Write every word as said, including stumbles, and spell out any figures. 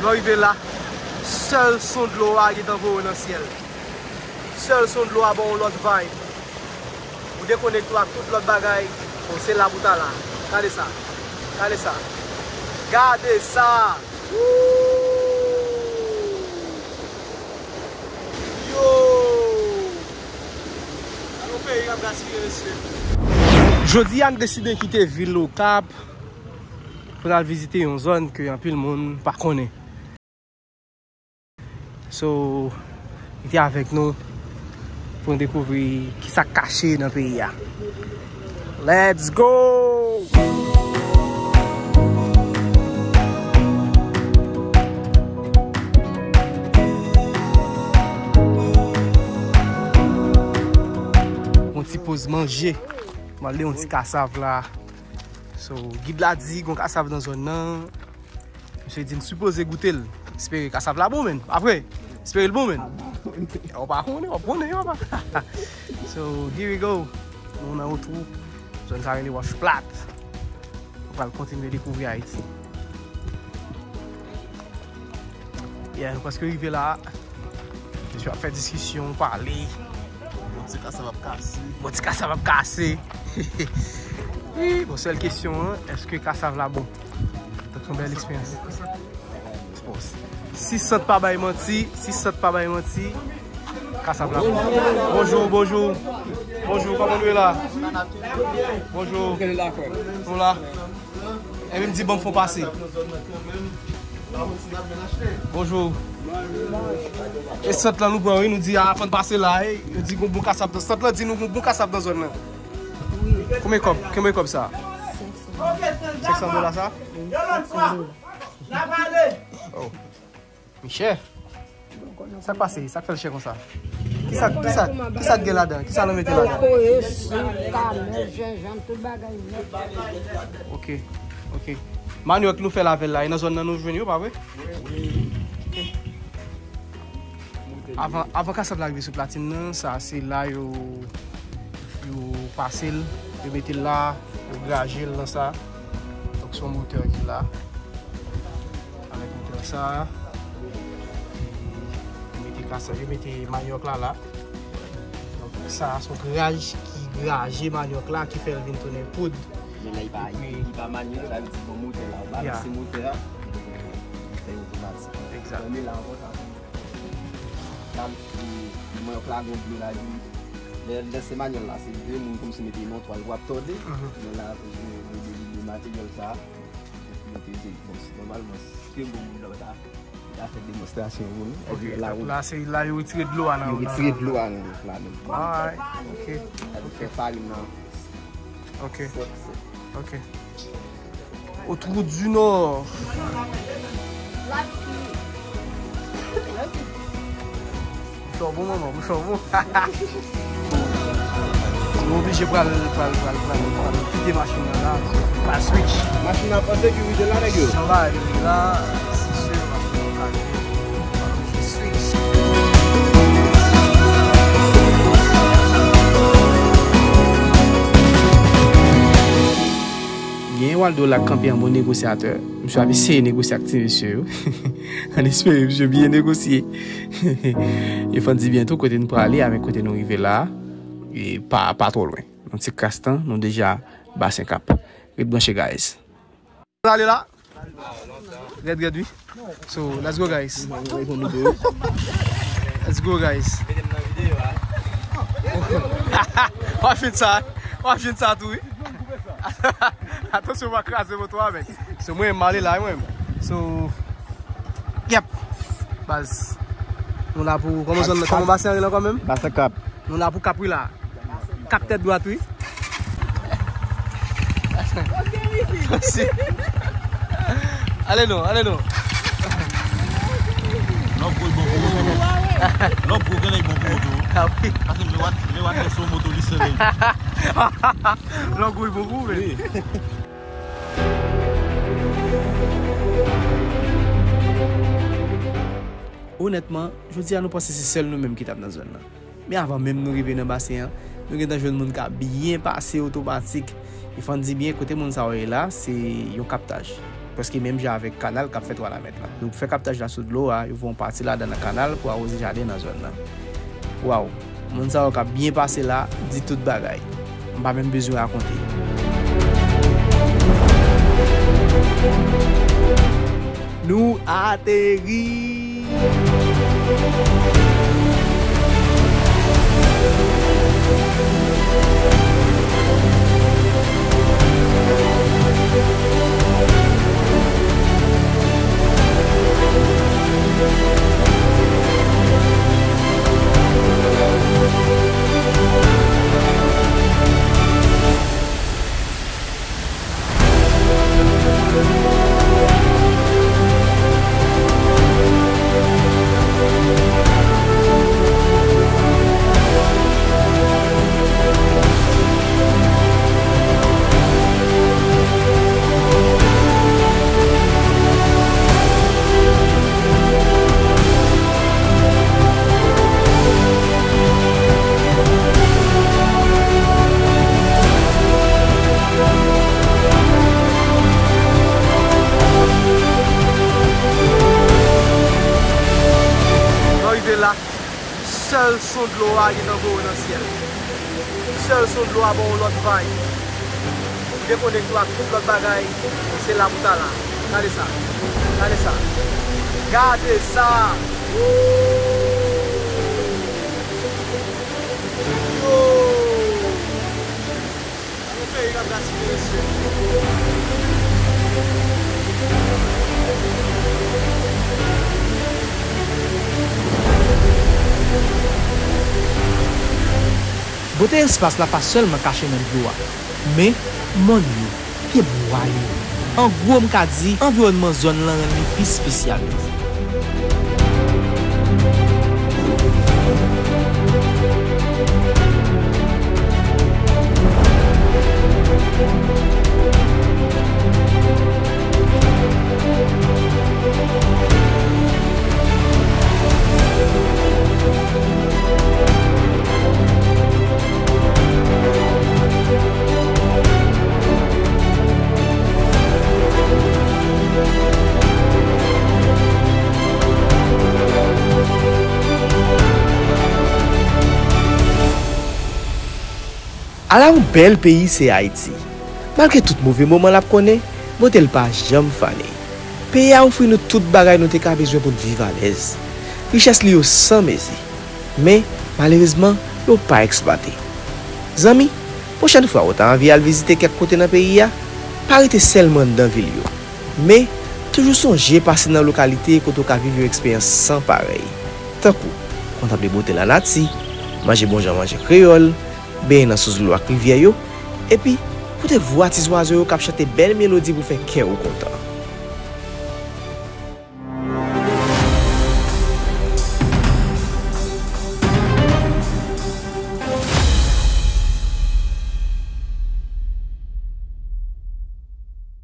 Lè w rive la, sèl son dlo a gentan voye w nan syèl. Sèl son dlo a ba w yon lòt vibe. Ou dekonekte w ak tout lòt bagay. Bon, se la pou ta la. Gade sa. Gade sa. Gade sa. Woo! Yo! Yon peyi k ap gaspiye, mesye. Jodi a, n deside kite vil Okap pou n al vizite yon zòn ke anpil moun pa konnen. So, rete avèk nou pou n dekouvri kisa k kache nan peyi a. Let's go! Yon ti poz manje. M ale yon ti kasav la. So, gid la di gon kasav nan zòn nan. Misye di n sipoze goute l. Espere kasav la bon, menn. Apre, espere l bon, menn. Ou pa konnen, w ap konnen, papa. So, here we go. Nou nan Otrou. Zòn sa rele Wòch Plat. Nou pral kontinye dekouvri Ayiti. Yeah, nou prèske rive la. Mesye ap fè diskisyon, pale. Bon, ti kasav ap kase. Bon, ti kasav ap kase. Wi, bon, sèl kesyon an, èske kasav la bon? Tank yon bèl eksperyans. Si sant pa bay manti, si sant pa bay manti, kasav la bon. Bonjou, bonjou. Bonjou, kòman nou ye la? Bonjou. Nou la. Ebyen, m di, ban m fè yon pase. Bonjou. E sant lan nou pran, wi, nou di, a, fò n pase la, e. Yo di, gon bon kasav nan, sant lan di nou, gon bon kasav nan zòn nan. Wi. Konbyen kòb? Konbyen kòb sa? Senk san. Senk san dola sa? Wi, senk san dola. Oh. Li chè. Sa k pase? Sa k fè l chè konsa? Kisa, kisa, kisa k gen ladan? Kisa nou mete ladan? Kokoye, sik, kanèl, jenjanm, tout bagay nèt. Ok, ok. Manyòk nou fè l avè l la, e nan zòn nan nou jwenn yo, pa vre? Ok. Avan, avan kasav la rive sou Platin nan, sa se la yo, yo pase l, yo mete l la, yo graje l nan sa. Donk, se yon motè ki la. Avèk motè sa, yo mete kasa, yo mete manyòk la la. Donk, sa se yon graj ki graje manyòk la, ki fè l vin tounen poud. Men la, li pa, li pa manyèl, sa vle di, bon, motè la, ou balanse motè a, li fè otomatik. Egzak. Men la ankò, sa, sa, li, li manyòk la gon dlo la, li, lè, lè se manyèl la, se de moun kòmsi mete nan twal pou ap tòde. Men la, yo, yo, yo, yo, yo materyèl sa, yo te di, bon, nòmalman, se bon moun la, ta, ta fè demonstrasyon pou nou. Ok, la, donk la, se la yo retire dlo a nan, yo retire dlo a nan la menm. Alright, ok. Sa te fè farin nan. Ok. Ok. Au trou du Nord. Bouch ou bon, manman, bouch ou bon. Nou oblije pral, pral, pral, pral, pral kite machin nan la, pral switch. Machin nan an sekirite la, nèg yo? Sanba, la, se sou machin nan pral switch. Gen Waldo la k kanpe an bon negosyatè. Misye ap eseye negosye ak ti mesye yo. Ann espere misye byen negosye. E fò n di byen tou kote n prale avèk kote nou rive la. E pa, pa twò lwen. Yon ti kras tan, nou deja Basen Kap. Ret branche, guys. Prale la? Rèd, rèd, wi. So, let's go, guys. Let's go, guys. W ap jwenn sa. W ap jwenn sa tou, wi. Atansyon, pa kraze moto a, men. So, mwen, m ale la, mwen. So, yep. Baz. Nou la pou, kòman zòn nan, kòman Basen an rele ankò menm? Basen Kap. Nou la pou Kap, wi, la. Kap tèt dwat, wi. Ale non, ale non. Lè w gwo, l bon pou moto. Lè w gwo, genlè l bon pou moto. Ah, wi. Paske lè w ap, lè w ap sou moto, li sere. Lè w gwo, l bon pou ou, men. Wi. Onètman, jodi a nou panse se sèl nou menm ki t ap nan zòn nan. Men avan menm nou rive nan basen an, nou gentan jwenn moun k ap byen pase otomatik. E fò n di byen, kote moun sa yo ye la, se yon kaptaj. Prèske menm jan avèk kanal k ap fèt Wanament lan. Yo fè kaptaj la sou dlo a, yo voye yon pati ladan nan kanal pou awoze jaden nan zòn nan. Waw! Moun sa yo k ap byen pase la, di tout bagay. M pa menm bezwen rakonte. Nou ateri! Nou rive la, sèl son dlo a gentan voye w nan syèl. Sèl son dlo a ba w yon lòt vibe. Ou dekonekte w ak tout lòt bagay, se la pou ta la. Gade sa. Gade sa. Gade sa. Woo! Yo! Yon peyi k ap gasifiye mesye. Bote espas la pa sèlman kache nan dlo a, men mòn yo, pyebwa yo. An gwo, m ka di, anviwònman zòn lan rann li pi espesyal toujou. Ala yon bèl peyi se Ayiti! Malgre tout move moman l ap konnen, bote l pa janm fane. Peyi a ofri nou tout bagay nou te ka bezwen pou n viv alèz. Richès li yo san mezi. Men, malerezman, yo pa eksplwate. Zanmi, pwochèn fwa ou ta anvi al vizite kèk kote nan peyi a, pa rete sèlman anndan vil yo. Men, toujou sonje pase nan lokalite kote w ka viv yon eksperyans san parèy. Tankou, kontanple bote lanati, manje bon jan manje kreyòl, benyen nan sous dlo ak rivyè yo, epi koute vwa ti zwazo yo k ap chante bèl melodi pou fè kè w kontan.